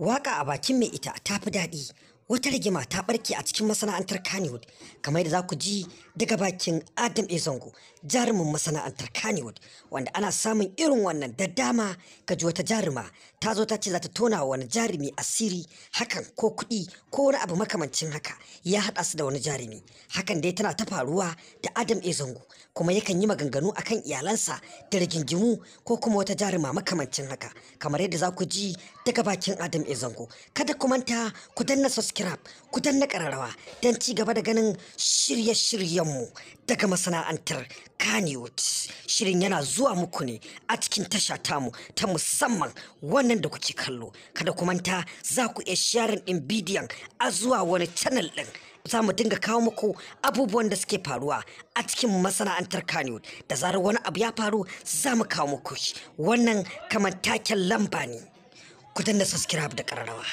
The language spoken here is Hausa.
Waka a bakin mai ita ta fi daɗi. Wata rigima ta ɓarke a cikin masana'antar Kannywood, kamar yadda za ku ji daga bakin Adam A. Zango, jarumin masana'antar Kannywood, wanda ana samun irin wannan da dama. Ka ji wata jaruma ta zo ta ce za ta tona wa wani jarumi asiri, hakan ko kuɗi ko wani abu makamancin haka ya haɗa su da wani jarumi. Hakan dai tana ta faruwa da Adam A. Zango, kuma yakan yi maganganu akan iyalansa da rigingimu ko kuma wata jaruma makamancin haka, kamar yadda za ku ji daga bakin Adam A. Zango. Kada ku manta ku danna subscribe, ku danna ƙararrawa don ci gaba da ganin shirye-shiryenmu daga masana'antar Kannywood. Shirin yana zuwa muku ne a cikin tasha tamu ta musamman wannan da kuke kallo. Kada ku manta, za ku iya sharing ɗin bidiyon a zuwa wani channel ɗin. Za mu dinga kawo muku abubuwan da suke faruwa a cikin masana'antar Kannywood. Da zarar wani abu ya faru, za mu kawo muku shi. Wannan kamar taken lamba ne. Ku danna subscribe da ƙararrawa.